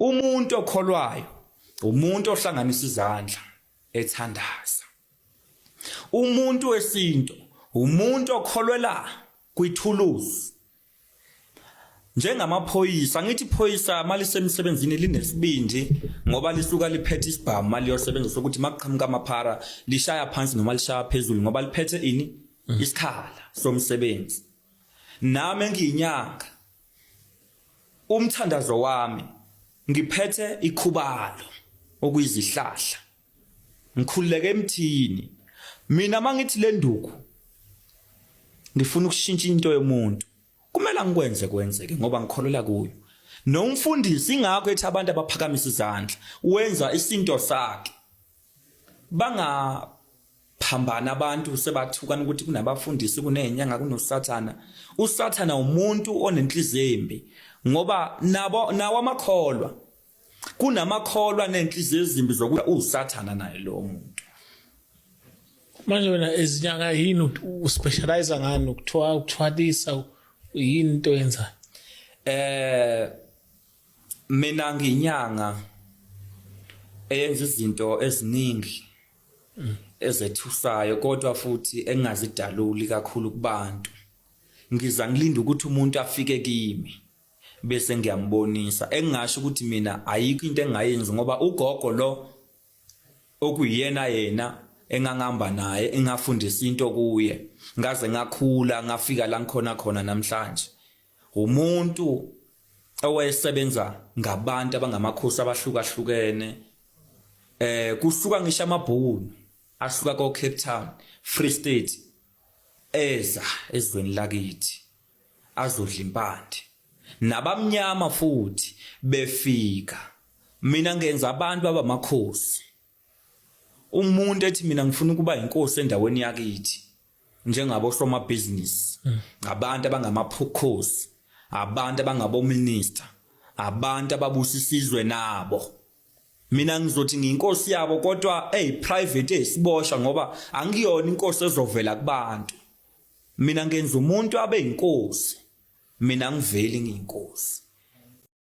Umuntu okholwayo umuntu ohlanganisa izandla ethandaza. Umuntu wesintu umuntu okholwela kwithuluzi. Njengamaphoyisa ngithi iphoyisa malisemsebenzini linesibindi ngoba lisuka liphethe isibhamu maliyosebenzisa ukuthi makuqhamuka amaphara lishaya phansi noma lishaya phezulu ngoba liphethe ini isikhala somsebenzi. Nami engiyinyanga Umthandazo wami ngiphethe ikhubalo okuyizihlahla. Ngikhululeke emthini. Mina mangithi le nduku ngifuna ukushintsha into yomuntu. Kumele ngikwenze kwenzeke ngoba ngikholelwa kuyo. Nomfundisi ingakho ethi abantu abaphakamisa izandla wenza isinto sakhe. Banga phambana abantu sebathukana ukuthi kunabafundisi kunenyanga kunosathana. Usathana umuntu onenhliziyo embi ngoba nabo nawo amakholwa kunamakholwa nenhliziyo ezimbi zokuthi usathana naye lo muntu. Manje wena ezinyanga yini uspecialize ngani ukuthiwa ukuthwalisa yini into oyenzayo? Mina nginyanga eyenza izinto eziningi ezethusayo kodwa futhi engingazidaluli kakhulu kubantu. Ngiza ngilinde ukuthi umuntu afike kimi bese ngiyambonisa. Engingasho ukuthi mina ayikho into engingayenzi ngoba ugogo lo okuyiyena yena engangihamba naye engafundisa into kuye ngaze ngakhula ngafika la ngikhona khona namhlanje. Umuntu owayesebenza ngabantu abangamakhosi abahlukahlukene kusuka ngisho amabhunu asuka ko Cape Town, Free State eza ezweni lakithi azodla impande nabamnyama futhi befika. Mina ngenza abantu abamakhosi. Umuntu ethi mina ngifuna ukuba inkosi endaweni yakithi njengabo somabhizinisi, abantu abangamaphokosi, abantu abangabominister, abantu ababusa isizwe nabo. Mina ngizothi ngiyinkosi yabo kodwa hey private eyisiboshwa ngoba angiyona inkosi ezovela kubantu. Mina ngenza umuntu abe inkosi. Mina ngiveli ngiyinkosi.